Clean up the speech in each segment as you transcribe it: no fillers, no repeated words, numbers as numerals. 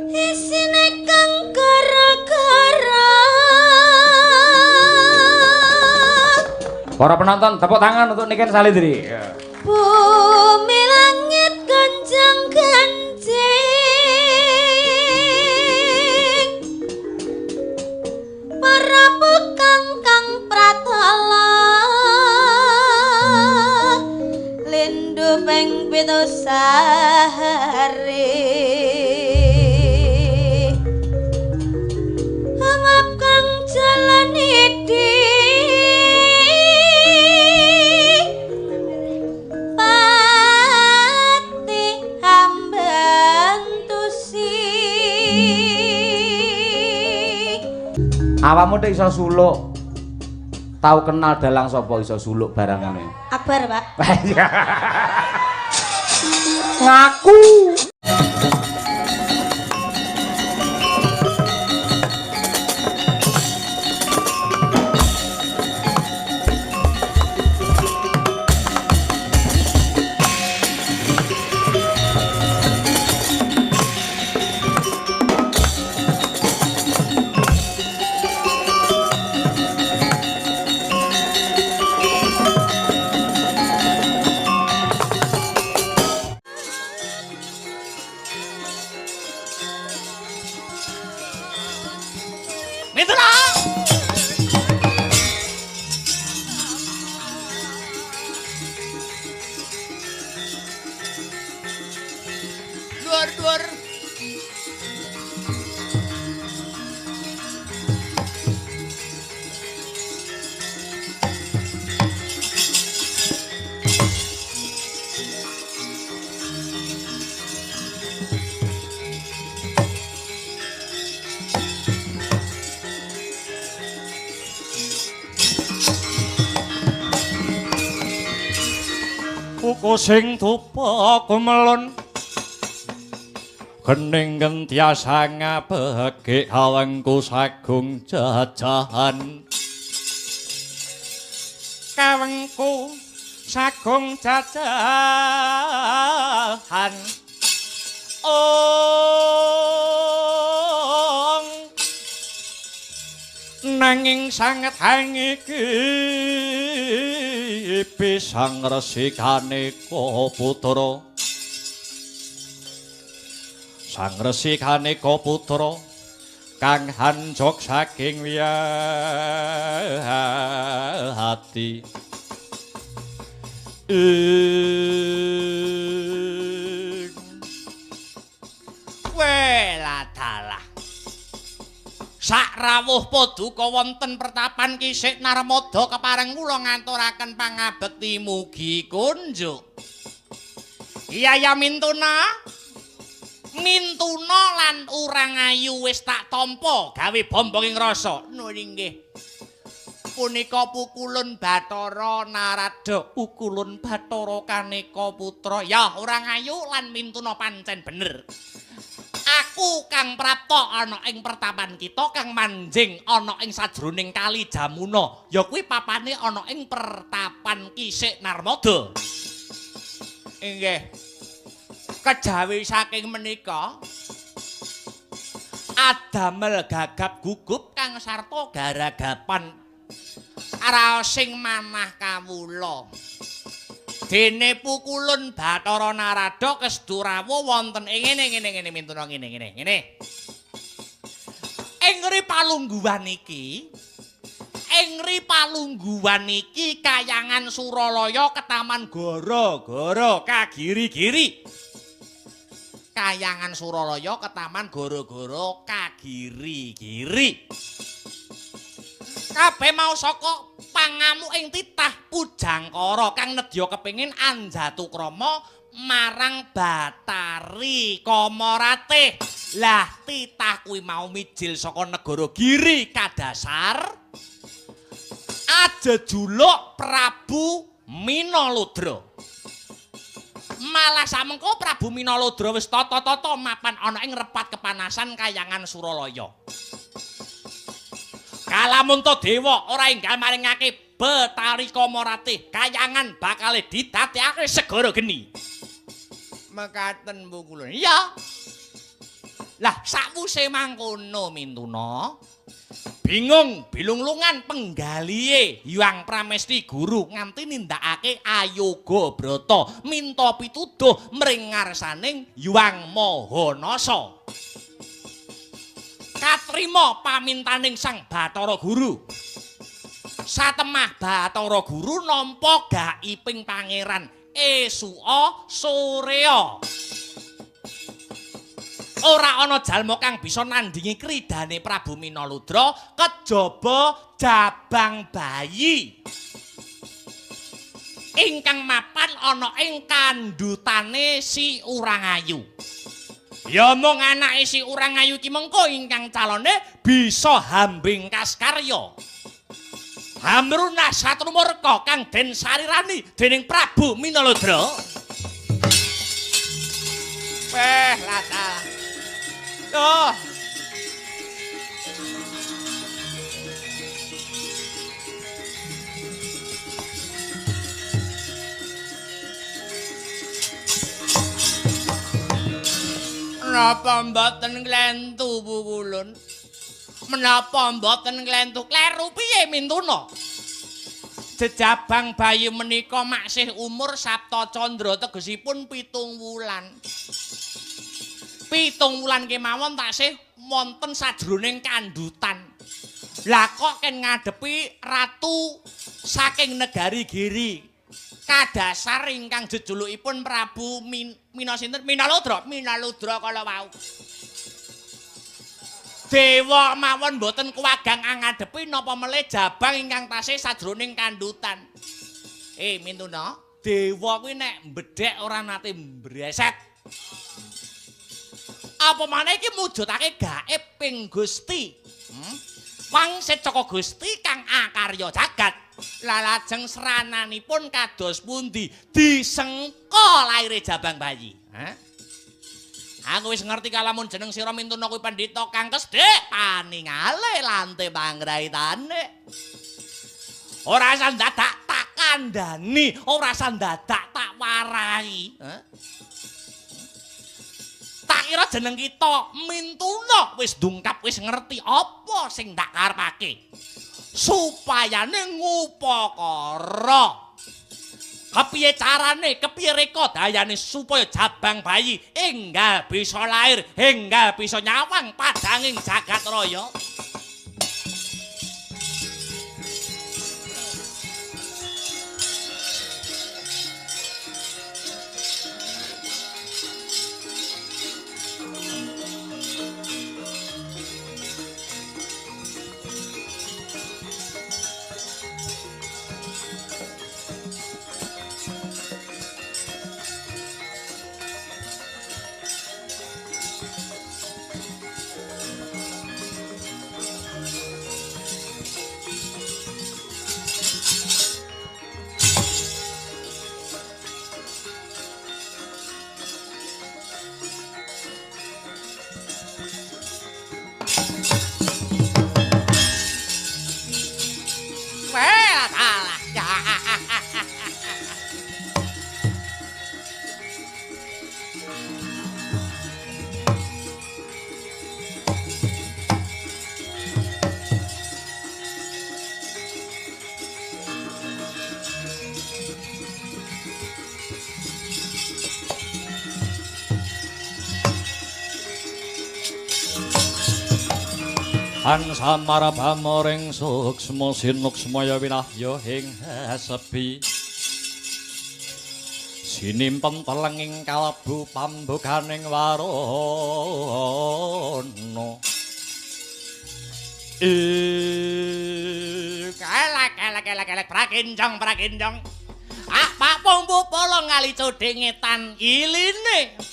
Isine kang gara-gara. Para penonton tepuk tangan untuk Niken Salindri. Bumi langit gonjang ganjing, para pekang kang pratala lindu ping 7 sahari. Amap kang jalan idi pati hambantusi. Awakmu tek iso suluk. Tau kenal dalang sapa iso suluk barangane? Akbar, Pak. Ngaku. Kuku sing tupa kumelun gening gentiasa ngabegi kawengku sagung jajahan, kawengku sagung jajahan. Ong nanging sanget hangiki pisang resikane putra, sang resikane putra kang hanjok saking wiyati. Weladalah sak rawuh paduka wonten pertapan Kisik Narmada kepareng kula nganturaken pangabekti mugi kunjuk. Iya ya Mintuna. Mintuna lan Urang Ayu wis tak tampa gawe bombonging rasa. Nuwun inggih. Punika pukulun Bathara Narada, pukulun Bathara Kaneka Putra. Ya Urang Ayu lan Mintuna pancen bener. Aku kang prapta ana ing pertapan kita kang manjing ana ing sajroning kali Jamuna, ya kuwi papane ana ing pertapan Kisik Narmada. Inggih. Kejawi saking menika adamel gagap gugup kang sarta garagapan raosing manah kawula. Dene pukulun Bathara Narada kesedu rawuh wonten ing ngene ngene ngene Mintuna ngene ngene ngene. Ing ri palungguhan iki, ing ri palungguhan iki kayangan Suralaya ketaman goro-goro kagiri-giri. Kayangan Suralaya ketaman goro-goro kagiri-giri. Kabeh mau saka pangamu ing titah Pujangkara kang nedya kepengin anjatukrama marang Bathari Kamaratih. Lah titah kuwi mau mijil saka negara Giri kadasar ajejuluk Prabu Minaludra. Malah samengko Prabu Minaludra wis tata-tata mapan ana ing repat kepanasan kayangan Suralaya. Kalamunta dewa ora enggal maringake Bathari Kamaratih kayangan bakale didadekake segara geni. Mekaten pukulun. Iya. Lah sakwuse mangkono Mintuna, bingung bilunglungan penggalihe Hyang Pramesti Guru nganti nindakake ayoga brata minta pituduh mring ngarsaning Hyang Mahanasa. Katrima pamintaning Sang Bathara Guru. Satemah Bathara Guru nampa gaiping pangeran esuka sorea. Ora ana jalma kang bisa nandingi kridane Prabu Minaludra kejaba jabang bayi ingkang mapan ana ing kandhutane si Urangayu. Ya mung anake si Urangayu iki mengko ingkang calone bisa hambing kaskarya. Hamruna satrumurka kang den sarirani dening Prabu Minaludra. Weh, lata. Oh. Menapa mboten nglentu pukulun? Menapa mboten nglentu? Kleru piye Mintuna? Jejabang bayi menika maksih umur Sapta Candra tegesipun 7 wulan. 7 wulan kemawon taksih wonten sajroning kandhutan. Lah kok ken ngadepi ratu saking negari Giri. Kadasar ingkang jejulukipun Prabu Mina sinten? Minaludra, Minaludra kala wau. Dewa mawon mboten kuwagang ngadepi napa melih jabang ingkang tasih sajroning kandhutan. Mintuna, dewa kuwi nek mbedhek ora nate mbreset. Apa maneh iki mujudake gaib ping Gusti. Wangsit saka Gusti kang akarya jagat. Lalajeng srananipun kados pundi disengka laire jabang bayi. Aku wis ngerti kalamun jeneng sira Mintuna kuwi pendhita kang kesdhek paningale lante pangraitane. Ora sandadak tak kandhani, ora sandadak tak warai. Tak kira jeneng kita Mintuna wis dungkap wis ngerti apa sing tak karepake. Supayane ngupakara. Kepiye carane, kepiye reka dayane supaya jabang bayi enggal bisa lahir, enggal bisa nyawang padanging jagat raya. Angsamara pamoring suksma sinuksmaya winahya ing sepi. Sinimpen telenging kalebu pambukaning warana. Kelek kelek kelek kelek prakinjong prakinjong. Ah Pak Pumpu polo ngali codhe ngetan iline.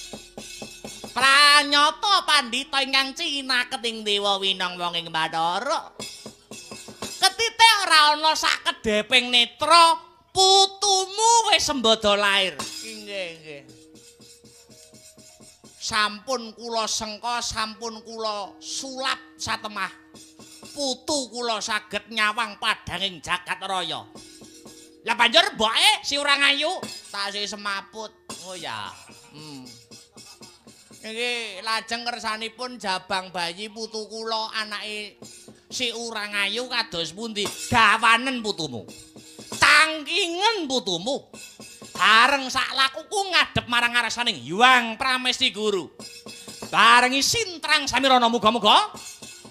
Pranyata pandhita ingkang cinaketing dewa winong wong ing Bathara. Ketite ora ana sakedheping netra, putumu wis sembada lair. Nggih, nggih. Sampun kula sengka, sampun kula sulap satemah. Putu kula saged nyawang padhanging jagat raya. Lah banjur mboke si Urangayu tasih semaput. Oh ya. Niki lajeng kersanipun jabang bayi putu kula anake si Urang Ayu kados pundi? Gawanen putumu. Tangkingen putumu. Bareng sak lakuku ngadhep marang ngarsaning Hyang Pramesti Guru. Barengi Sintrang Samirana muga-muga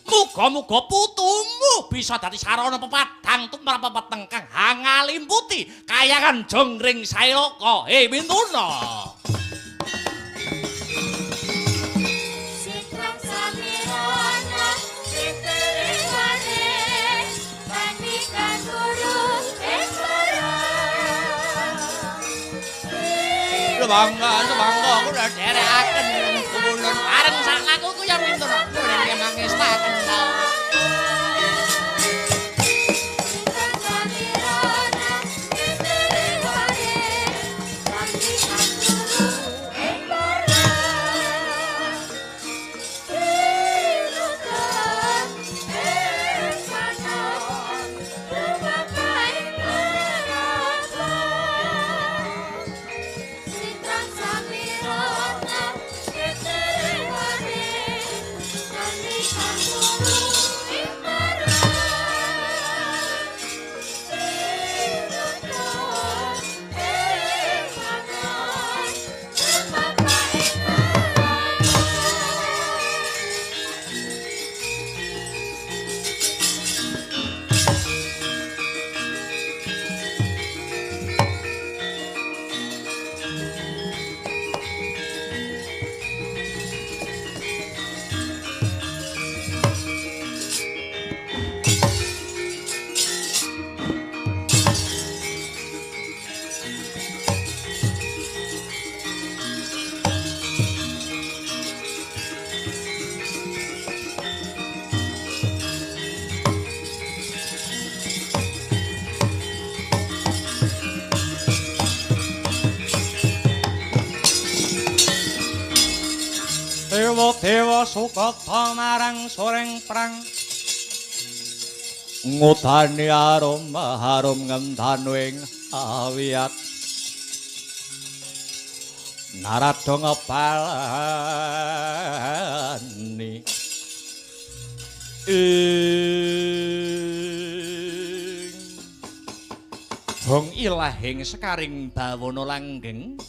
muga-muga putumu bisa dadi sarana pepadhang tumrap pepeteng kang hangalimputi kayangan jonggring sailaka. He Mintuna. Sintrang Samirana diterwane pandikan guru ing. Mangga, mangga kula dherekaken ulun bareng sak lakuku ya Mintuna. Kula mangestaken. Sintrang Samirana diterwane pandikan guru ing Tinutan ing panon lumapaing neraka. Sintrang Samirana diterwane pandikan guru ing Tinutan ing panon lumapaing neraka. Dewa-dewa sukata marang soreng prang ngudani arum harum ngendanu ing awiyat Narada ngebalani ing hong ilahing sekaring bawana langgeng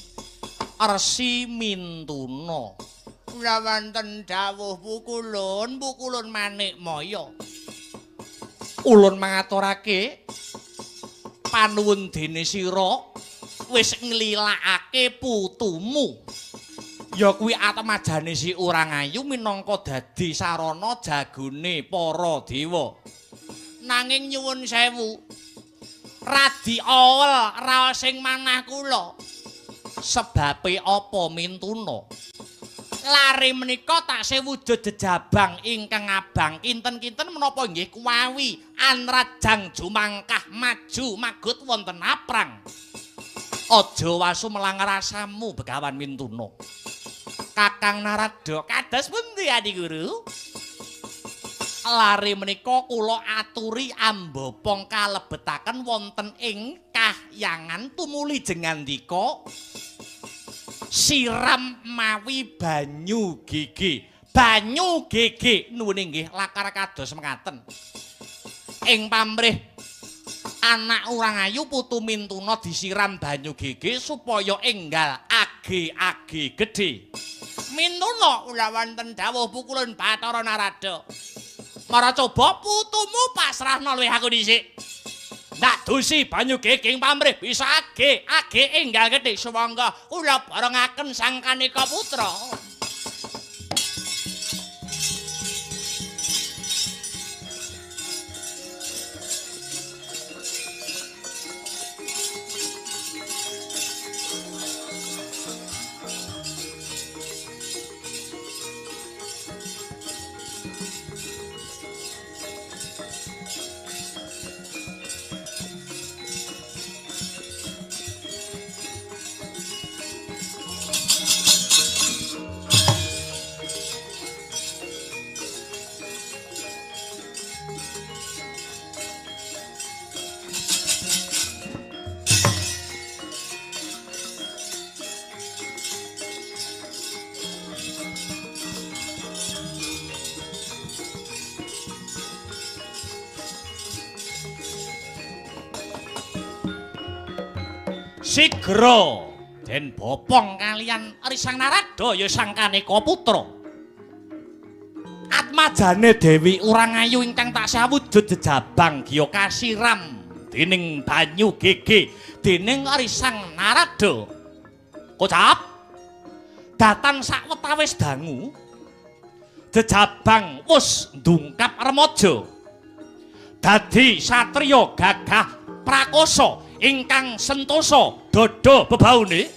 Resi Mintuna. Kula wonten dawuh pukulun, pukulun Manikmaya. Ulun mangaturake panuwun dene sira wis nglilakake putumu. Ya kuwi atmajane si Urang Ayu minangka dadi sarana jagone para dewa. Nanging nyuwun sewu, radi awel raos ing manah kula. Sebabe apa Mintuna? Lare menika taksih wujud jejabang ingkang abang kinten-kinten menapa nggih kuwawi anrajang jumangkah maju magut wonten aprang. Aja wasu melang rasamu Begawan Mintuna. Kakang Narada kados pundi Adi Guru? Lare menika kula aturi ambopong kalebetaken wonten ing kahyangan tumuli jengandika siram mawi banyu gigi. Banyu gigi nuwun inggih lakar kados mekaten. Ing pamrih anak Urang Ayu putu Mintuna disiram banyu gigi supaya enggal age-age gedhe. Mintuna kula wonten dawuh pukulun Bathara Narada. Mara coba putumu pasrahno luwih aku dhisik. Ndak dusi banyu gigi ing pamrih bisa age age enggal gedhe. Sumangga kula barengaken Sang Kanika Putra. Sigra den bopong kalian Risang Narada ya Sang Kaneka Putra. Atmajane Dewi Urangayu ingkang taksih awujud jejabang giya kasiram dening banyu gege dening Risang Narada. Kocap datan sawetawis dangu jejabang wus ndungkap remaja dadi satriya gagah prakosa ingkang sentosa dada bebaune.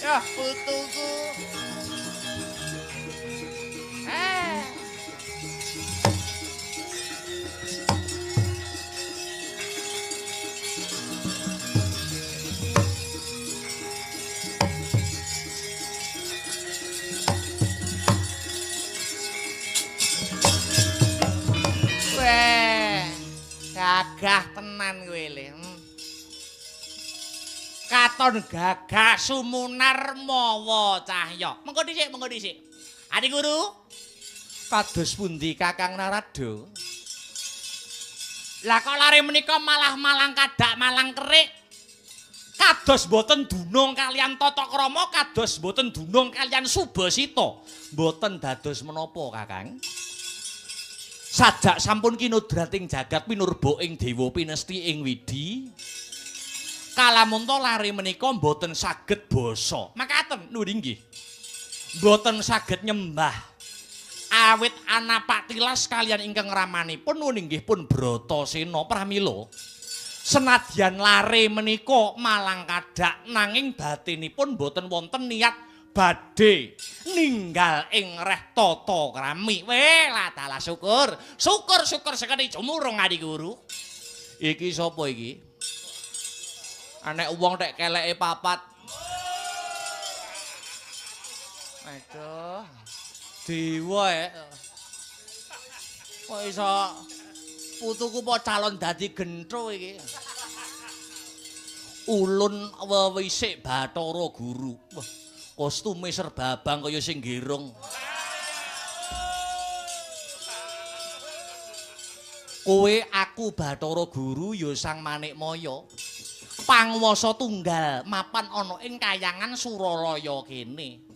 Ya putuku. Weh, gagah tenan kowe le. Katon gagah sumunar mawa cahya. Mengko dhisik, mengko dhisik. Adi guru, kados pundi Kakang Narada? Lah kok lare menika malah malang kadak malang kerik. Kados mboten dunung kalian tata krama, kados mboten dunung kalian subasita. Mboten dados menapa, Kakang? Sajak sampun kinudrating jagat pinurba ing dewa pinesti ing widi. Kalamunta lare menika mboten saged basa. Makaten nuwun inggih. Mboten saged nyembah. Awit anapak tilas kalian ingkang ramanipun nuwun inggih pun Bratasena pramila. Senadyan lare menika malang kadak nanging batinipun mboten wonten niat badhe ninggal ing reh tata krami. Weh, ladalah syukur. Syukur-syukur sekeni jumurung adi guru. Iki sapa iki? Anek wong tek keleke papat. Aduh. Dewa e. Kok iso putuku po calon dadi gentho iki. Ulun wewisik Bathara Guru. Wah, kostume serba abang kaya sing gerong. Kowe aku Bathara Guru ya Sang Manikmaya. Panguwasa tunggal mapan ana ing kayangan Suralaya kene.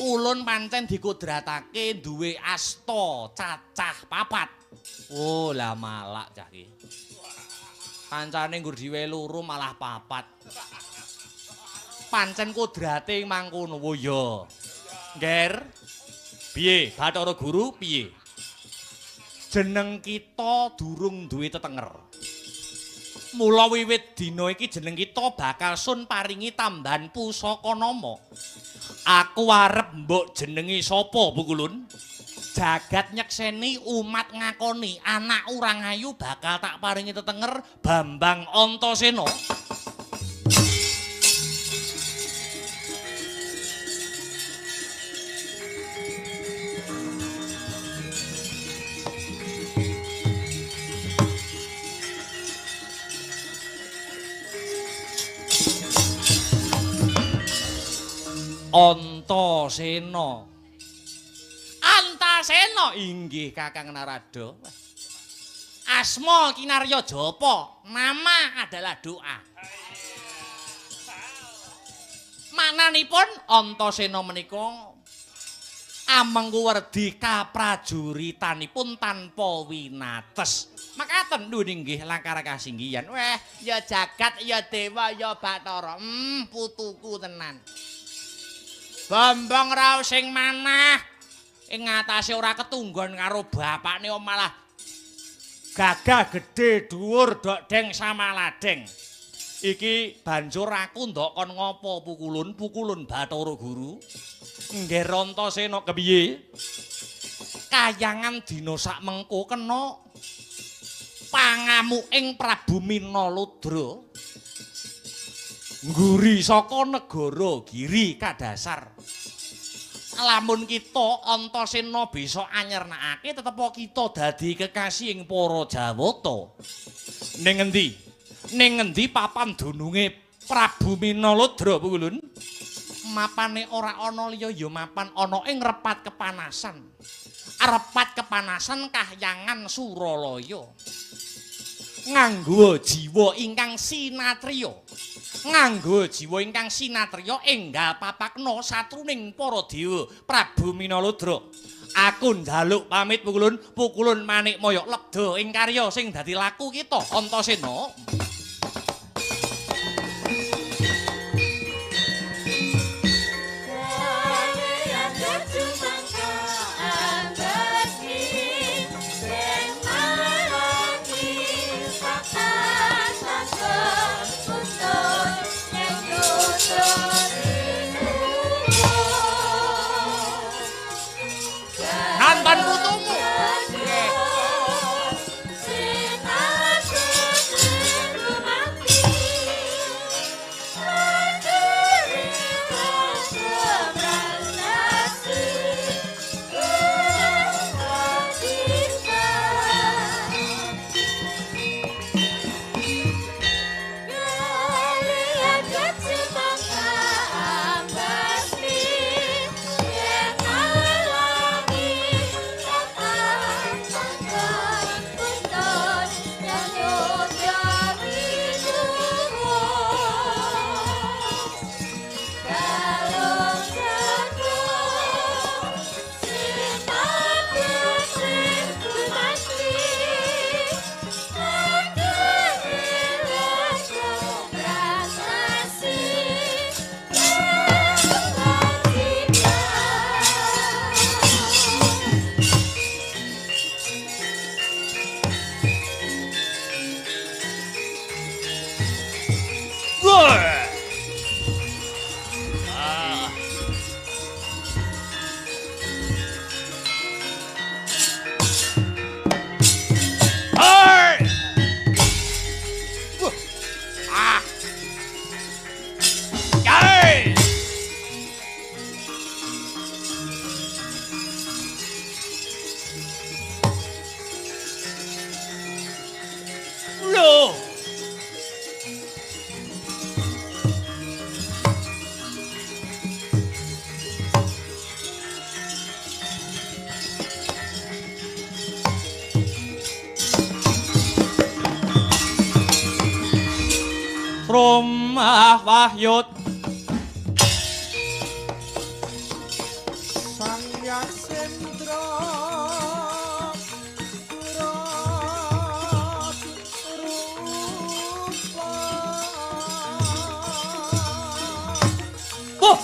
Ulun pancen dikodratake duwe asta cacah papat. Oh, lah malak cah iki. Kancane nggur diwe loro malah papat. Pancen kodrate mangkono. Oh ya. Ngger. Piye Bathara Guru piye? Jeneng kita durung duwe tetenger. Mula wiwit dina iki jeneng kita bakal sun paringi tambahan pusaka nama. Aku arep mbok jenengi sapa, Pukulun? Jagat nyekseni umat ngakoni anak Urangayu bakal tak paringi tetenger Bambang Antasena. Antasena. Antasena inggih Kakang Narada. Asma kinarya japa, nama adalah doa. Maknanipun Antasena menika amengku werdi kaprajuritanipun tanpa winates. Makaten nuwun inggih langkara kasinggihan. Weh, ya jagat ya dewa ya Bathara. Putuku tenan. Bambang raos sing manah ing ngatasé ora ketunggon karo bapakne malah gagah gedhe dhuwur dok deng samaladeng. Iki banjur aku ndok kon ngopo Pukulun pukulun Bathara Guru. Ngger Antasena kepiye? Kayangan dina sak mengko kena pangamuking Prabu Minaludra. Ngguri saka negara Giri kadasar. Lamun kita Antasena bisa anyernakake tetep kita dadi kekasih ing para Jawata. Ning endi? Ning endi papan dununge Prabu Minalodra Pukulun? Mapane ora ana liya ya mapan ana ing repat kepanasan. Repat kepanasan kahyangan Suralaya. Nganggo jiwa ingkang sinatriya. Nganggo jiwa ingkang sinatriya enggal papakna satruning para dewa Prabu Minalodra. Aku njaluk pamit Pukulun, Pukulun manik moyok lebda ing karya sing dadi laku kita Antasena. Nonton putumu. Rumah Wahyut Sang Yaksendra rupa Wah.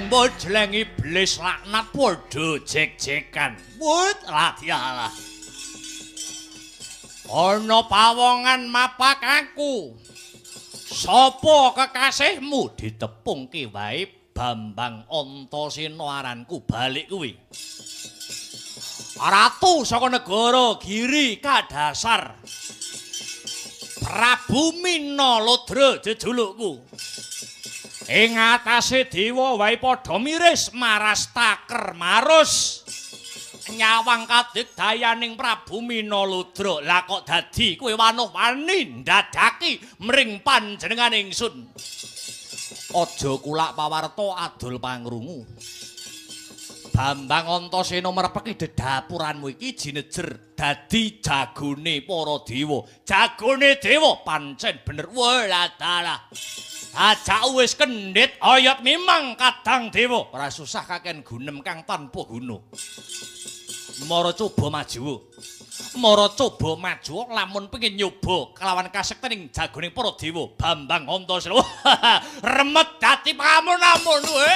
Mojleng iblis laknat padha jek-jekan. Wut ladialah. Ana pawongan mapak aku. Sapa kekasihmu ditepungke wae Bambang Antasena aranku balik kuwi. Ratu saka negara Giri kadasar. Prabu Minalodra jejulukku. Ing atase dewa wae padha miris maras taker marus. Nyawang kadigdayaning Prabu Minaludra. Lah kok dadi kowe wanuh wani ndadaki mring panjenengan ingsun. Aja kulak pawarta adol pangrungu. Bambang Antasena merpeki dedapuranmu iki jinejer dadi jagone para dewa. Jagone dewa pancen bener. Walah dalah. Ajak wis kendhit oyot mimang kadang dewa. Ora susah kaken gunem kang tanpa guna. Mara coba maju. Mara coba maju lamun pengin nyoba kelawan kasektening jagoning para dewa Bambang Antasena. Remet dadi pangamun-amun kowe.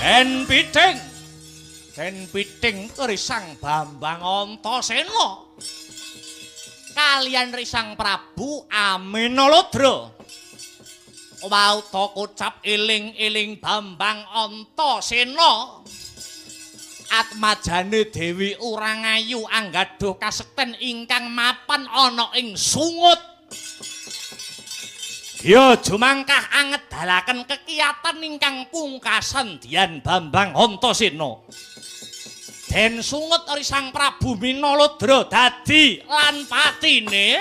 En piting. Den piting Risang Bambang Antasena kalian Risang Prabu Aminaludra. Wauta kocap eling-eling Bambang Antasena. Atmajane Dewi Urangayu anggaduh kasekten ingkang mapan ana ing Sungut. Ya jumangkah angedalaken kekiyatan ingkang pungkasan Dian Bambang Antasena. Den Sungut Risang Prabu Minaludra dadi lan patine.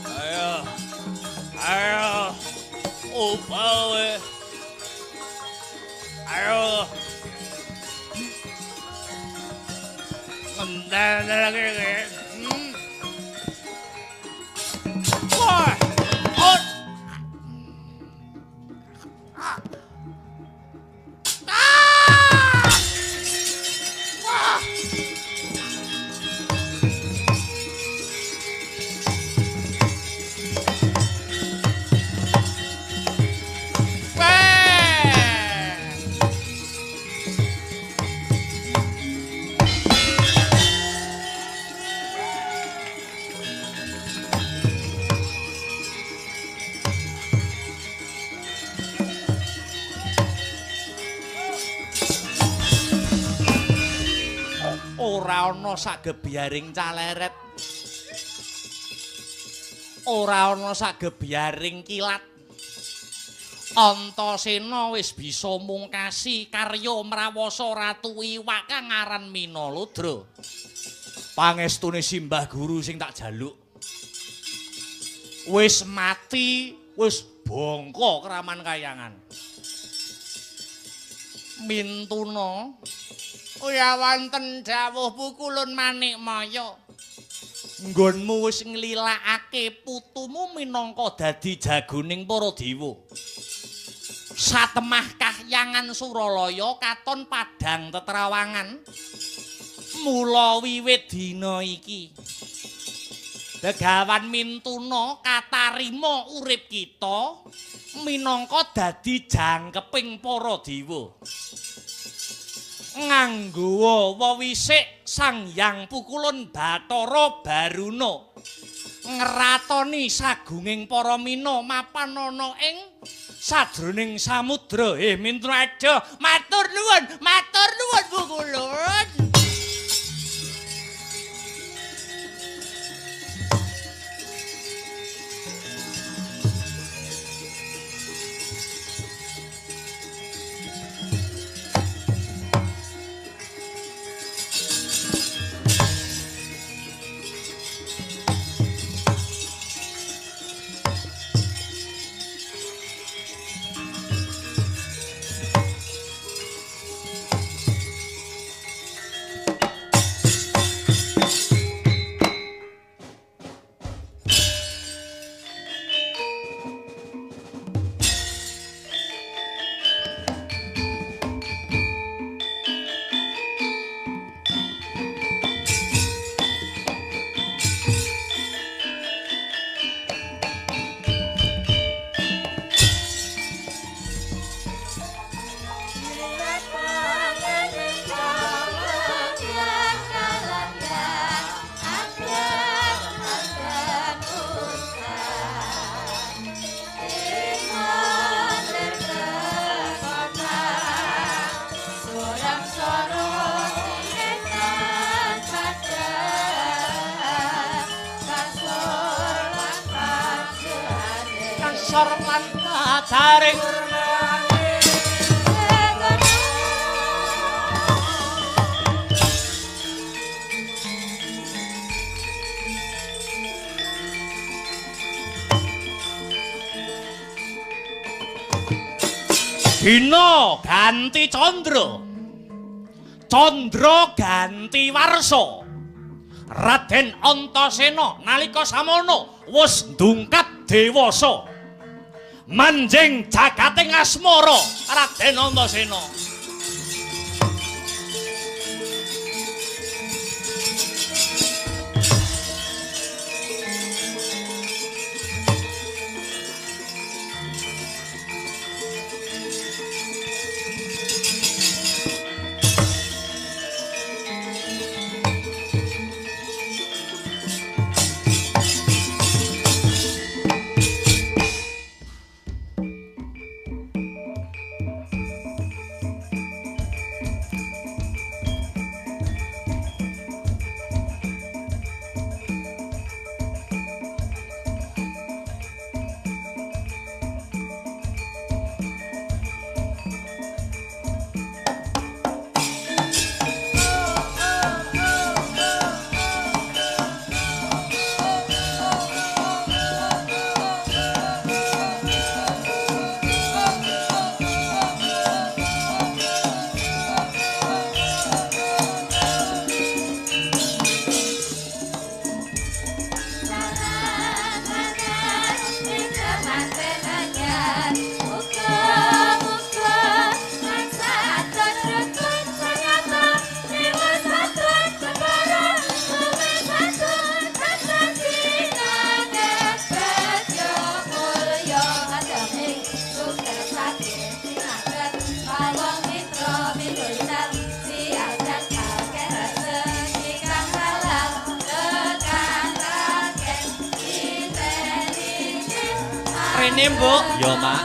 Ayo. Ayo. Opo. Ayo. Ngendal lagi. Wah. Oh. Ah. Wah. Ora ana sagebyaring caleret, ora ana sagebyaring kilat. Antasena wis bisa mungkasi karya mrawasa Ratu Iwak kang aran Minaludra. Pangestune simbah guru sing tak jaluk. Wis mati, wis bongko keraman kayangan. Mintuna ya wonten dawuh Pukulun Manikmaya. Nggonmu wis nglilakake putumu minangka dadi jagoning para dewa. Satemah kahyangan Suralaya katon padhang tetrawangan. Mula wiwit dina iki Begawan Mintuna katarima urip kita minangka dadi jangkeping para dewa. Nganggo wewisik Sang Hyang Pukulun Bathara Baruna ngratoni sagunging para mina mapan ana ing sajroning samudra. Mintuna Edo, matur nuwun Pukulun. Dina ganti candra, candra ganti warsa. Raden Antasena nalika samono wis ndungkap dewasa. Manjing jagating asmara Raden Antasena. Rene, Mbok. Ya, Mak.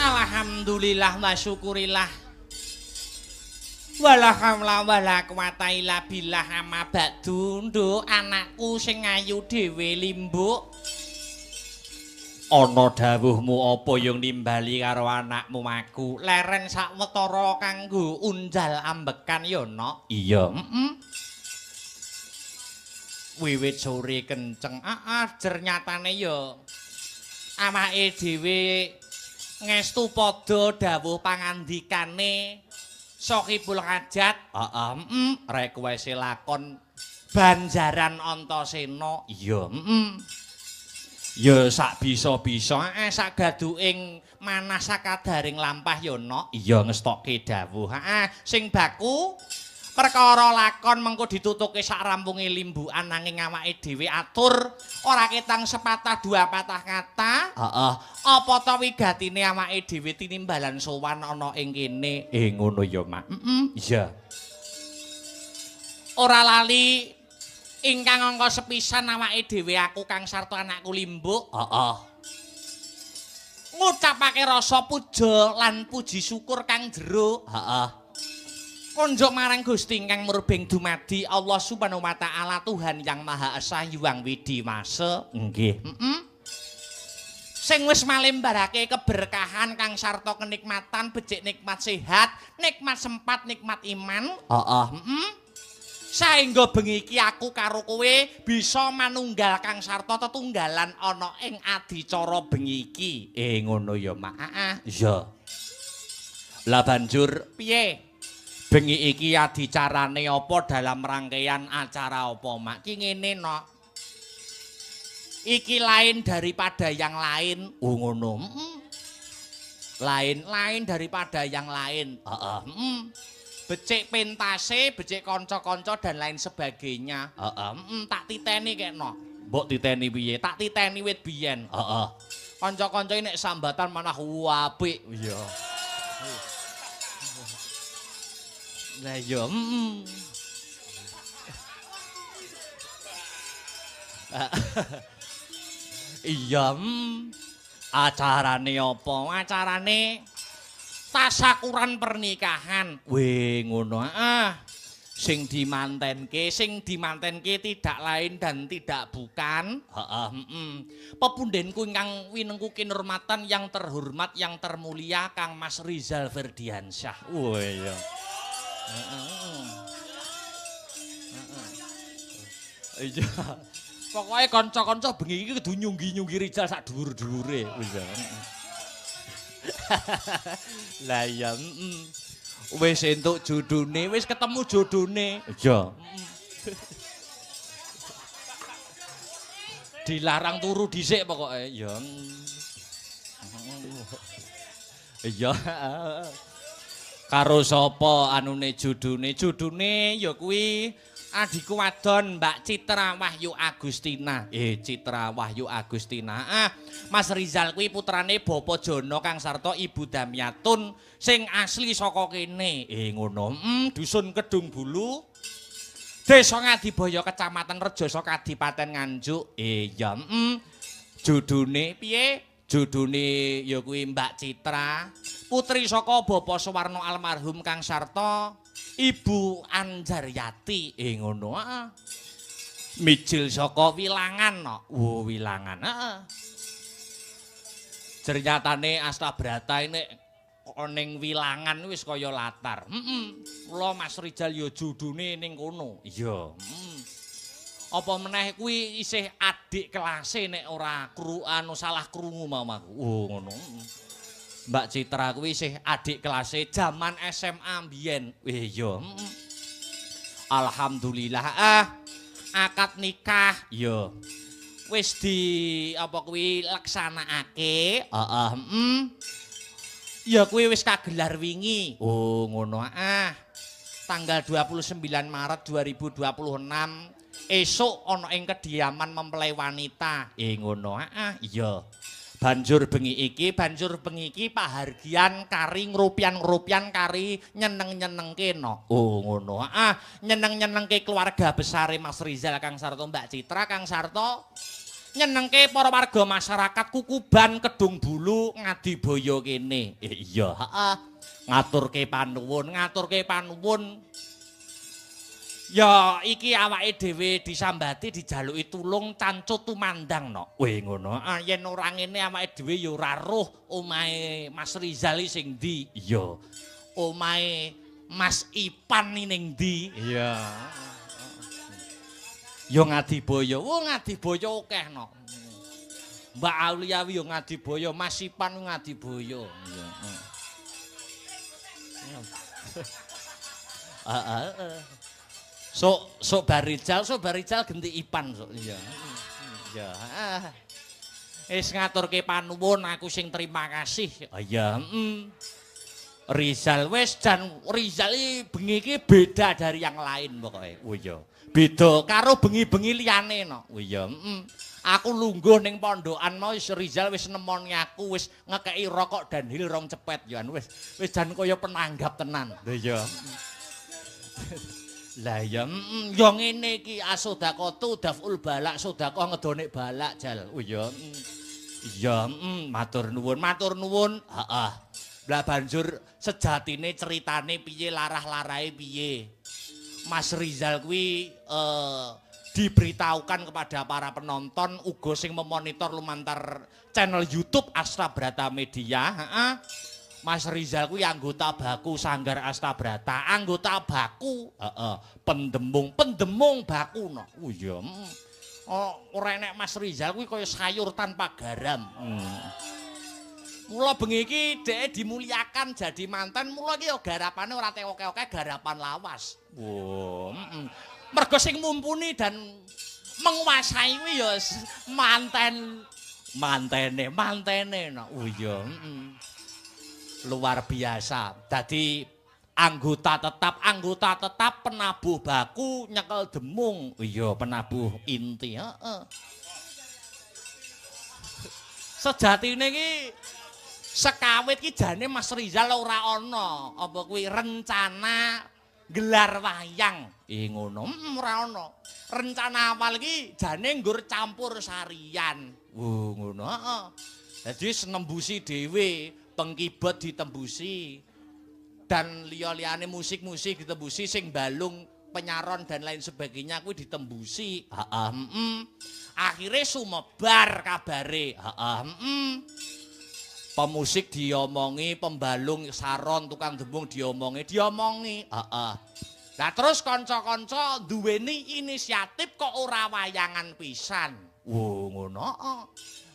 Alhamdulillah wa syukurillah. Wala haula wala quwata illa billah amma ba'du. Nduk, anakku sing ayu dhewe limbuk. Ana dawuhmu apa yang nimbali karo anakmu aku? Leren sawetara kanggo unjal ambekan ya, Nok. Iya. Wiwit sore kenceng. Jer nyatane ya awake dhewe ngestu padha dawuh pangandikane Sohibul Hajat. Heeh, request lakon Banjaran Antasena. Iya, Ya sak bisa-bisa, sak gaduking manah sakadaring lampah ya, Nok. Iya, ngestokke dawuh. Heeh, sing baku perkara lakon mengko ditutuke sak rampunge limbukan nanging awake dhewe atur ora ketang sepatah dua patah kata. Heeh. Apa ta wigatine awake dhewe tinimbalan sowan ana ing kene? Ngono ya, Mak. Iya. Ora lali ingkang angka sepisan awake dhewe aku Kang Sarto anakku Limbuk. Heeh. Ngucapake rasa puja lan puji syukur kang jero. Heeh. Kunjuk marang Gusti ingkang murbeng dumadi Allah Subhanahu wa taala Tuhan yang Maha Esa Hyang Widhi Wasa. Nggih. Sing wis malembarake keberkahan kang sarta kenikmatan, becik nikmat sehat, nikmat sempat, nikmat iman. Heeh. Saengga bengi iki aku karo kowe bisa manunggal kang sarta tetunggalan ana ing adicara bengi iki. Ngono ya, Mak. Heeh. Iya. Lah banjur piye? Bengi iki adicarane apa dalam rangkaian acara apa, Mak? Ki ngene, Nok. Iki lain daripada yang lain. Oh, ngono. Lain-lain daripada yang lain. Heeh. Becik pentase, becik kanca-kanca dan lain sebagainya. Heeh. Tak titeni kekno. Mbok titeni piye? Tak titeni wit biyen. Heeh. Kanca-kanca nek sambatan manah apik. Iya. Lah iya. Iya. Acarane apa? Acarane tasakuran pernikahan. Weh, ngono. Sing dimantenke tidak lain dan tidak bukan. Heeh. Pepundhenku ingkang winengku kinurmatan yang terhormat, yang termulia Kang Mas Rizal Ferdiansyah. Wah, iya. Iya. Pokoke kanca-kanca bengi iki kudu nyunggi-nyunggi Rizal sak dhuwur-dhuwure. Iya. Lah iya, wis entuk jodone, wis ketemu jodone. Iya. Dilarang turu dhisik pokoke. Iya. Iya. Karo sapa anune jodone? Jodone ya kuwi adhiku wadon Mbak Citra Wahyu Agustina. Citra Wahyu Agustina. Ah, Mas Rizal kuwi putrane Bapak Jono Kang Sarto Ibu Damiatun sing asli saka kene. Ngono. Dusun Kedung Bulu, Desa Ngadibaya, Kecamatan Rejoso, Kadipaten Nganjuk. Iya, Jodone piye? Jodone ya kuwi Mbak Citra, putri saka Bapak Suwarno almarhum Kang Sarto, Ibu Anjaryati. Ngono, heeh. Mijil saka Wilangan no. Oh, Wilangan, heeh. Jernyatane Astabrata nek ning Wilangan wis kaya latar. Heeh. Mula Mas Rizal ya jodone ning kono. Iya, heeh. Apa meneh kuwi isih adik kelase nek ora anu salah krungu mau aku. Oh, ngono. Mbak Citra kuwi isih adik kelase jaman SMA mbiyen. Iya. Alhamdulillah akad nikah iya. Wis di apa kuwi laksanakake. Heeh, Ya kuwi wis kagelar wingi. Oh, ngono ah. Tanggal 29 Maret 2026 esuk ana ing kediaman mempelai wanita. Ngono ah. Iya. Banjur bengi iki pahargyan kari ngrupian-ngrupian kari nyeneng-nyenengke no. Oh, ngono ah. Nyeneng-nyenengke keluarga besare Mas Rizal Kang Sarto Mbak Citra Kang Sarto. Nyenengke para warga masyarakat Kukuban Kedung Bulu Ngadibaya kene. Iya, heeh. Ngaturke panuwun, ngaturke panuwun. Ya iki awake dhewe disambati dijaluki tulung cancut tumandang no. Weh ngono. Ah yen ora ngene awake dhewe ya ora roh omahe Mas Rizal sing ndi? Iya. Omahe Mas Ipan ning ndi? Iya. Ya Ngadibaya. Oh Ngadibaya akeh no. Mbak Aulia wi ya Ngadibaya, Mas Ipan Ngadibaya. Iya. Heeh. Sok sok Barijal, sok Barijal genti Ipan sok. Iya. Iya. Wis ngaturke panuwun aku sing terima kasih. Iya, Rizal wis jan Rizal iki bengi iki beda dari yang lain pokoke. Oh iya. Beda karo bengi-bengi liyane no. Oh iya, Aku lungguh ning pondokan mau wis Rizal wis nemoni aku wis ngekeki rokok dan hil rong cepet ya wis wis jan kaya penanggap tenan. Lha iya. Lah ya ya ngene iki asodaqatu daful balak, sedekah ngedonek balak jal. Oh iya. Iya, matur nuwun, matur nuwun. Heeh. Lah banjur sejatine ceritane piye, larah-larahe piye? Mas Rizal kuwi diberitahukan kepada para penonton uga sing memonitor lumantar channel YouTube Astabrata Media, heeh. Mas Rizal kuwi anggota baku Sanggar Astabrata, anggota baku, heeh, pendemung, pendemung baku no. Oh iya. Oh, ora enek Mas Rizal kuwi kaya sayur tanpa garam. Mula bengi iki dheke dimuliakan jadi manten, mula iki ya garapane ora oke-oke garapan lawas. Wo, Mergo sing mumpuni dan menguasai kuwi ya manten mantene, mantene no. Oh iya, Luar biasa. Dadi anggota tetap penabuh baku nyekel demung. Iya, penabuh inti, heeh. Sejatine iki sekawit iki jane Mas Rizal ora ana apa kuwi rencana gelar wayang. Ngono, ora ana. Rencana awal iki jane nggur campur sarian. Oh, ngono, heeh. Dadi nembusi dhewe, pengkibot ditembusi dan liya-liyane musik-musik ditembusi, sing balung penyaron dan lain sebagainya kuwi ditembusi. Heeh, Akhire sumebar kabare. Heeh, Pemusik diomongi, pembalung saron, tukang demung diomongi, diomongi. Heeh. Lah terus kanca-kanca duweni inisiatif kok ora wayangan pisan. Wo ngono.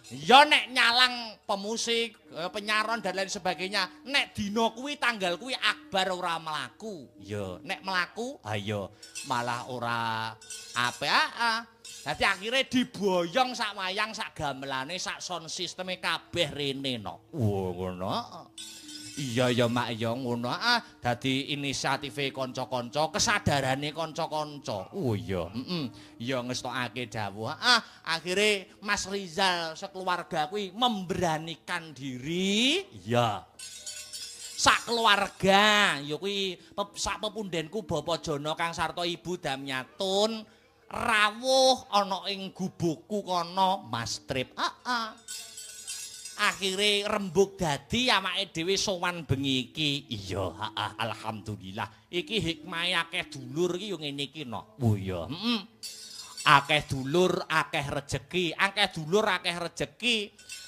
Ya nek nyalang pemusik, penyaron dan lain sebagainya, nek dina kuwi tanggal kuwi akbar ora mlaku. Ya, nek mlaku, ayo malah ora apik. Dadi akhire diboyong sak wayang, sak gamelane, sak sound sisteme kabeh rene no. Wo ngono. Iya ya Mak ya ngono. Dadi inisiatife kanca-kanca, kesadarane kanca-kanca. Oh iya, heeh. Ya ngestokake dawuh. Akhire Mas Rizal sekeluarga kuwi memberanikan diri. Iya. Sak keluarga ya kuwi sak pepundenku Bapak Jono Kang sarta Ibu Damyatun rawuh ana ing gubukku kono Mas Trip. Heeh. Akhire rembug dadi awake dhewe sowan bengi iki. Iya, heeh, alhamdulillah. Iki hikmahe akeh dulur iki yo ngene iki no. Oh iya, heeh. Akeh dulur, akeh rejeki, akeh dulur, akeh rejeki.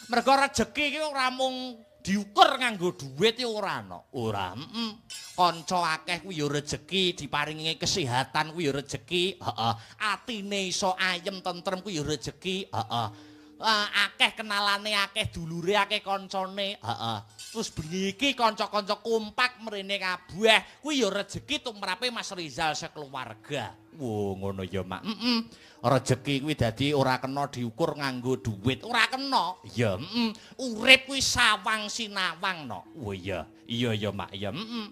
Mergo rejeki iki ora mung diukur nganggo dhuwit iki ora no. Ora, heeh. Kanca akeh kuwi yo rejeki, diparingi kesehatan kuwi yo rejeki, heeh. Atine iso ayem tentrem kuwi yo rejeki, heeh. Akeh kenalane, akeh dulure, akeh kancane, heeh. Terus bengi iki kanca-kanca kompak mrene kabeh, kuwi ya rejeki tumrape Mas Rizal sekeluarga. Wo ngono ya, Mak. Heeh. Rejeki kuwi dadi ora kena diukur nganggo dhuwit, ora kena. Iya, heeh. Urip kuwi sawang sinawang no. Oh iya. Iya ya, Mak. Iya, heeh.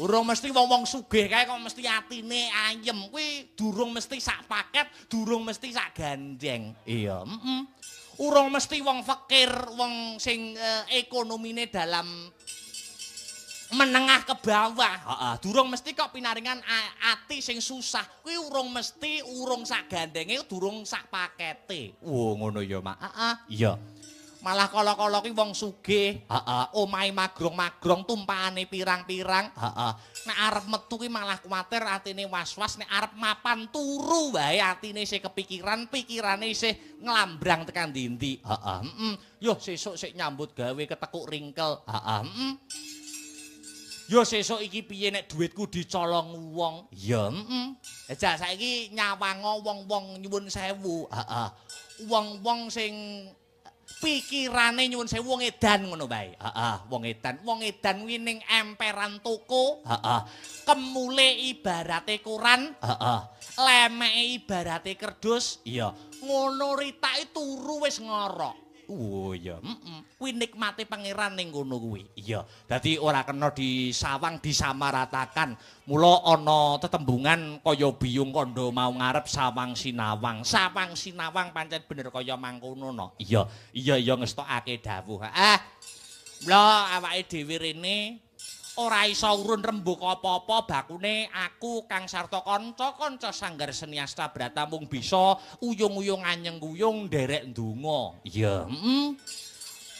Urung mesti wong-wong sugih kae kok mesti atine ayem. Kuwi durung mesti sak paket, durung mesti sak gandeng. Iya, heeh. Urung mesti wong fakir, wong sing ekonomine dalam menengah ke bawah. Heeh, durung mesti kok pinaringan ati sing susah. Kuwi urung mesti, urung sak gandenge, durung sak pakete. Wo ngono ya, Mak. Heeh, iya. Malah kala-kala kuwi wong sugih, heeh, omahe magrong-magrong tumpahane pirang-pirang, heeh. Nek arep metu kuwi malah kuwatir atine was-was, nek arep mapan turu wae atine isih kepikiran, pikirane isih nglambrang tekan ndi-ndi, heeh, heeh. Yo sesuk sik nyambut gawe ketekuk ringkel, heeh, heeh. Yo sesuk iki piye nek dhuwitku dicolong wong? Ya, heeh. Jajal saiki nyawango wong-wong nyuwun sewu, heeh. Wong-wong sing pikirane nyuwun sewu wong edan ngono wae. Heeh, wong edan. Wong edan kuwi ning emperan toko, heeh. Kemule ibarate koran, heeh. Lemeke ibarate kerdus, iya. Ngono ritake turu wis ngorok. Oh iya, heeh. Kuwi nikmate pangeran ning kono kuwi. Iya. Dadi ora kena disawang disamaratakan. Mula ana tetembungan kaya biyung kandha mau ngarep sawang sinawang. Sawang sinawang pancen bener kaya mangkono no. Iya, iya iya ngestokake dawuh. Ah. Mula awake dhewe rene ora iso urun rembug apa-apa bakune aku Kang sarta kanca-kanca Sanggar Seni Astabrata mung bisa uyung-uyung anyeng-uyung nderek ndonga. Iya, heeh.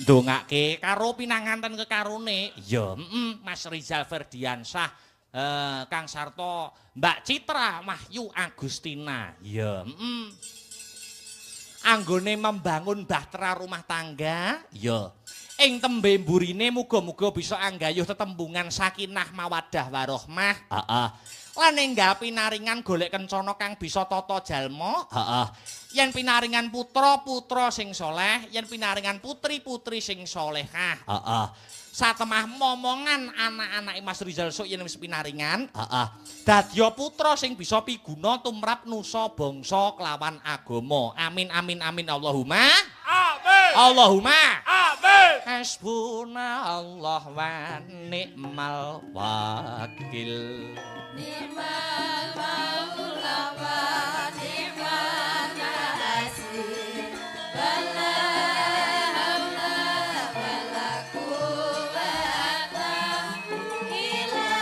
Ndongake karo pinanganten kekarone. Iya, heeh, Mas Rizal Ferdiansyah, Kang sarta Mbak Citra Wahyu Agustina. Iya, heeh. Anggone membangun bahtera rumah tangga, iya. Ing tembe mburine muga-muga bisa anggayuh tetembungan sakinah mawaddah warohmah. Heeh. Lan enggal pinaringan golek kencana kang bisa tata jalma. Heeh. Yen pinaringan putra, putra sing soleh, yen pinaringan putri, putri sing solehah. Heeh. Satemah momongan anak-anake Mas Rizal sok yen wis pinaringan, heeh. Dadya putra sing bisa piguna tumrap nusa bangsa kelawan agama. Amin amin amin Allahumma. Amin. Allahumma. Amin. Hasbunallah wa ni'mal wakil. Ni'mal maula wa ni'man nasir. Wala haula wala quwwata illa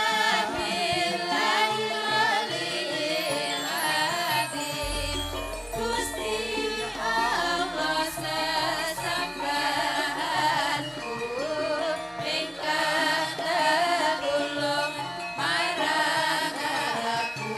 billahil aliyyil azim. Gusti Allah sesembahanku ingkang tetulung marang aku.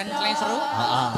Kencleng seru. Heeh.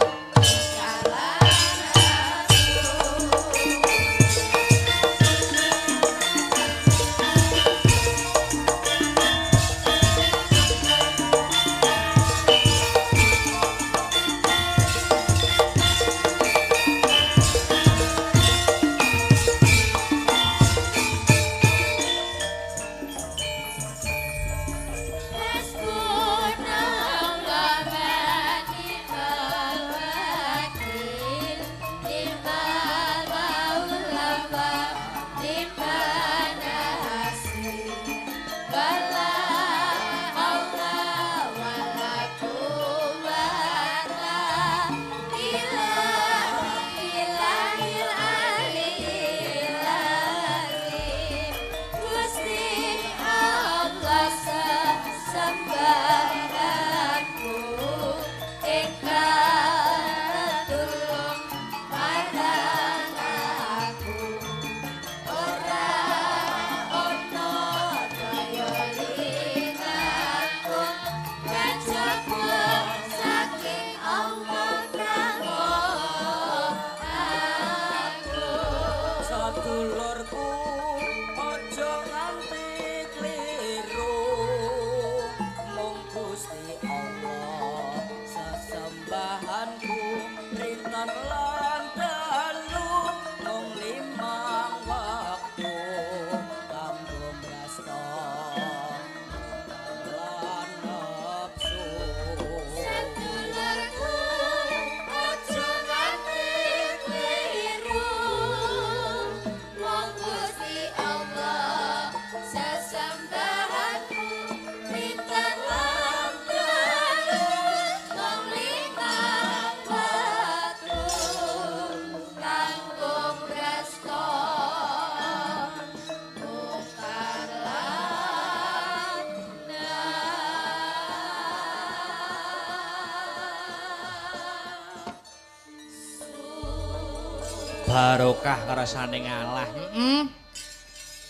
Barokah ngrasane ngalah.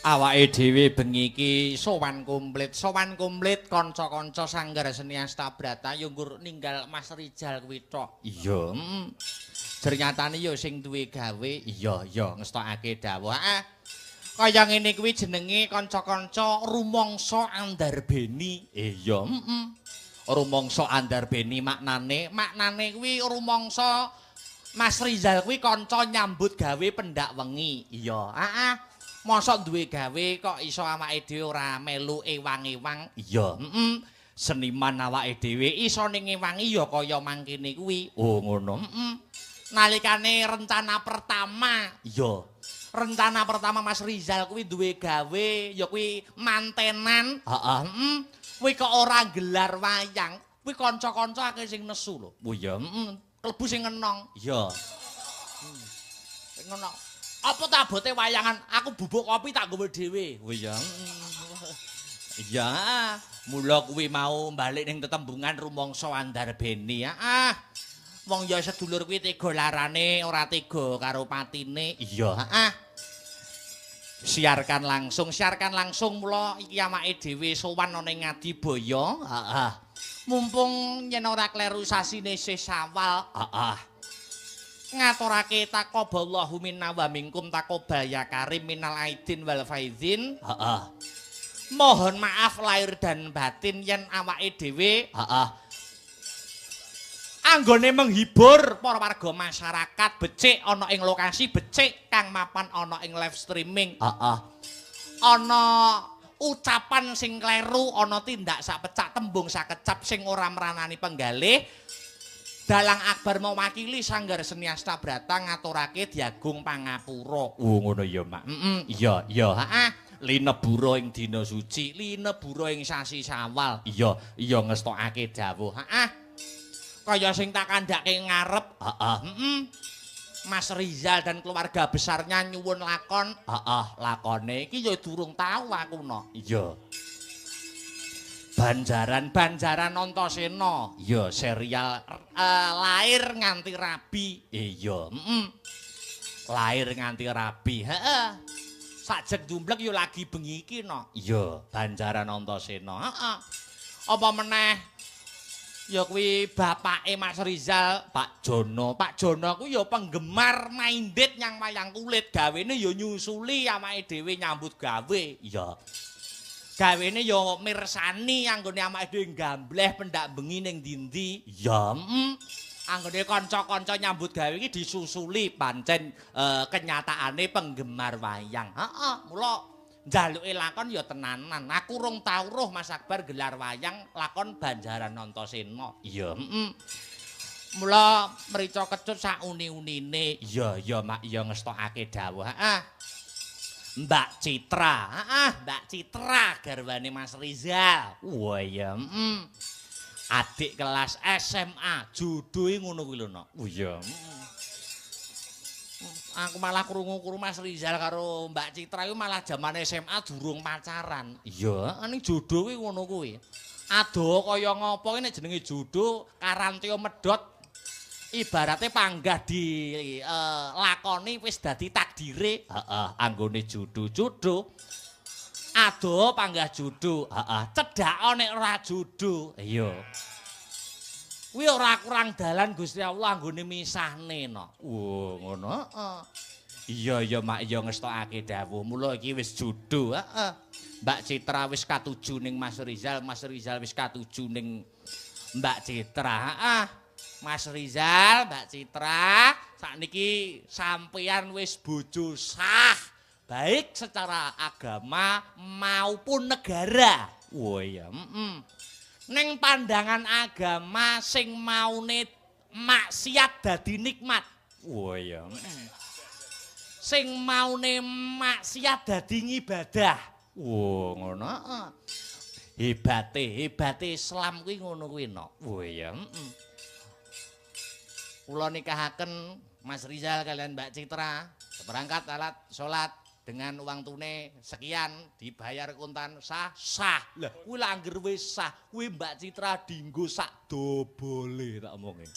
Awake dhewe bengi iki sowan komplit kanca-kanca Sanggar Seni Astabrata yo nggur ninggal Mas Rizal kuwi tok. Iya. Jernyatane yo sing duwe gawe. Iya, iya ngestokake dawuh. Heeh. Kaya ngene kuwi jenenge kanca-kanca rumangsa andarbeni. Iya. Rumangsa andarbeni maknane kuwi rumangsa Mas Rizal kuwi kanca nyambut gawe pendak wengi. Iya. Heeh. Mosok duwe gawe kok iso awake dhewe ora melu ewang-ewang. Iya. Seniman awake dhewe iso ning ewangi ya kaya mangkene kuwi. Oh ngono. Nalikane rencana pertama. Iya. Rencana pertama Mas Rizal kuwi duwe gawe ya kuwi mantenan. Heeh. Kuwi kok ora gelar wayang. Kuwi kanca-kanca akeh sing nesu lho. Oh iya. Klebu sing ngenong. Iya. Sing ngenong. Apa ta abote wayangan? Aku bubuk kopi tak nggawe dhewe. Oh iya. Iya. Mula kuwi mau balik ning tetembungan rumangsa andarbeni. Ah. Wong ya sedulur kuwi tega larane, ora tega karo patine. Iya, heeh. Siarkan langsung mula iki awake dhewe sowan ana ning Ngadibaya. Heeh. Mumpung yen ora kleru sasine isih Syawal. Heeh. Ngaturake taqabbalallahu minna wa minkum taqabbal ya karim minal aidin wal faizin. Heeh. Mohon maaf lahir dan batin yen awake dhewe heeh anggone menghibur para warga masyarakat becik ana ing lokasi becik kang mapan ana ing live streaming. Heeh. Ana ucapan sing kleru, ana tindak sakpecak tembung sakecap sing ora mranani penggalih. Dalang Akbar mewakili Sanggar Seni Astabrata ngaturake diagung pangapura. Oh ngono ya, Mak. Iya, iya, heeh. Linebura ing dina suci, linebura ing sasi Syawal. Iya, iya ngestokake dawuh. Heeh. Kaya sing tak kandhake ngarep. Heeh. Mas Rizal dan keluarga besarnya nyuwun lakon. Heeh, lakone iki ya durung tau aku no. Iya. Banjaran Antasena. Iya, serial lahir nganti rabi. Iya, Lahir nganti rabi. Heeh. Sajeg jumblek ya lagi bengi iki no. Iya, Banjaran Antasena. Heeh. Apa meneh Ya kuwi bapake Mas Rizal, Pak Jono. Pak Jono kuwi ya penggemar minded nyang wayang kulit, gawene ya nyusuli awake dhewe nyambut gawe. Iya. Gawene ya mirsani anggone awake dhewe nggambleh pendak bengi ning ndi-ndi. Iya, Anggone kanca-kanca nyambut gawe iki disusuli pancen kenyataane penggemar wayang. Heeh, mula njaluke lakon ya tenanan. Aku rung tau roh Mas Akbar gelar wayang lakon Banjaran Antasena. Iya, Mula mrica kecut sak uni-unine. Iya, iya, Mak, iya ngestokake dawuh. Heeh. Mbak Citra. Heeh, Mbak Citra garwane Mas Rizal. Wah, iya, Adik kelas SMA, jodohe ngono kuwi lho, Nok. Oh iya. Aku malah krungu-krungu Mas Rizal karo Mbak Citra iku malah jaman SMA durung pacaran. Iya, ning jodoh kuwi ngono kuwi. Adoh kaya ngopo ki nek jenenge jodoh karantya medhot ibarate panggah di lakoni wis dadi takdire. Heeh, anggone jodoh-jodoh. Adoh panggah jodoh. Heeh, cedhako nek ora jodoh. Iya. Kuwi ora kurang dalan Gusti Allah anggone misahne no. Wah, ngono. Heeh. Iya iya Mak iya ngestokake dawuh. Mula iki wis jodoh. Heeh. Mbak Citra wis katuju ning Mas Rizal, Mas Rizal wis katuju ning Mbak Citra. Heeh. Mas Rizal, Mbak Citra, sakniki sampeyan wis bojo sah, baik secara agama maupun negara. Wah iya, Ning pandangan agama sing maune maksiat dadi nikmat. Wah iya. Sing maune maksiat dadi ngibadah. Wah ngono. Heeh. Hebate Islam kuwi ngono kuwi no. Wah iya. Kula nikahaken Mas Rizal kalian Mbak Citra, seperangkat alat salat dengan uang tunai sekian dibayar kontan sah sah. Lah kuwi lak angger wis sah, kuwi Mbak Citra dinggo sak dobole tak omonge.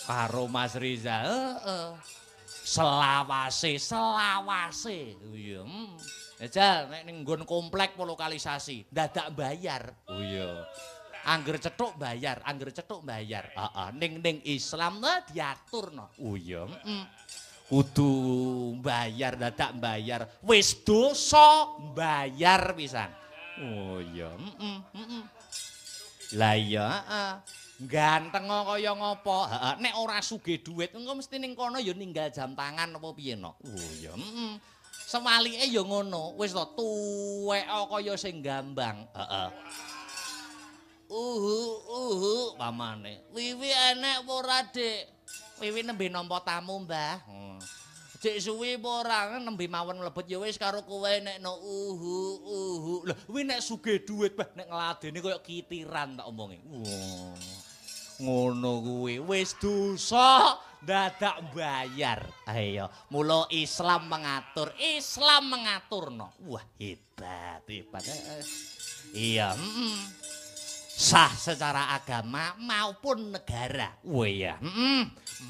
Karo Mas Rizal, heeh. Selawase, selawase. Iya. Jajal nek ning nggon komplek lokalisasi, dadak bayar. Oh iya. Angger cethuk bayar, angger cethuk bayar. Heeh, ning Islam ta diatur no. Oh iya. Kudu bayar, dadak bayar. Wis dosa bayar pisan. Oh iya. Lah iya, heeh. Ganteng kaya ngopo? Heeh, nek ora sugih dhuwit engko mesti ning kono ya ninggal jam tangan apa piye no. Oh iya. Sewalike ya ngono, wis to tuwek kaya sing gambang. Heeh. Uhu pamane. Wiwi enek apa ora, Dik? Wiwi nembe nampa tamu, Mbah. Dik suwi apa ora nembe mawon mlebet ya wis karo kowe nek no uhu. Lah kuwi nek sugih dhuwit, Mbah, nek ngladene kaya kitiran tak omongi. Wah. Ngono kuwi wis dosa dadak bayar. Ayo, mula Islam mengatur, Islam mengaturno. Wah, hebat, hebat. Iya, Sah secara agama maupun negara. Wah iya.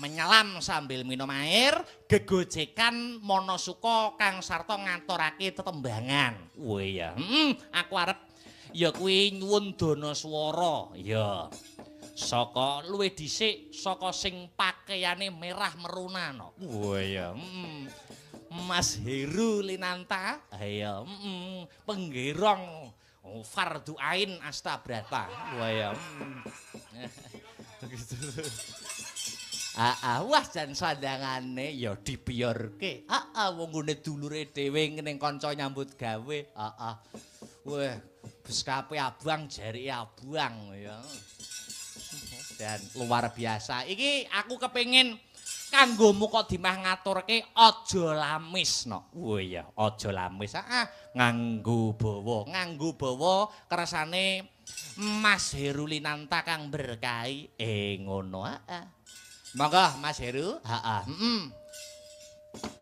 Menyelam sambil minum air, gegojekan Monosuko kang sarta ngaturake tetembangan. Wah iya. Aku arep ya kuwi nyuwun dana swara. Ya. Saka luwih dhisik saka sing pakaiane merah meruna no. Wah iya. Mas Heru Linanta. Iya, Penggerong Fardu Ain Astabrata. Wah ya. Wah jan sandangane ya dibiyorke. Heeh, wong nggone dulure dhewe ning kanca nyambut gawe. Heeh. Wah, beskape abang jarike abang ya. Dan luar biasa. Iki aku kepengin kanggo mukadimah ngaturke aja lamis no. Oh iya, aja lamis. Heeh, nganggo bawa, nganggo bawa kersane Mas Heru Linanta kang berkahi. Ngono heeh. Monggo Mas Heru. Heeh.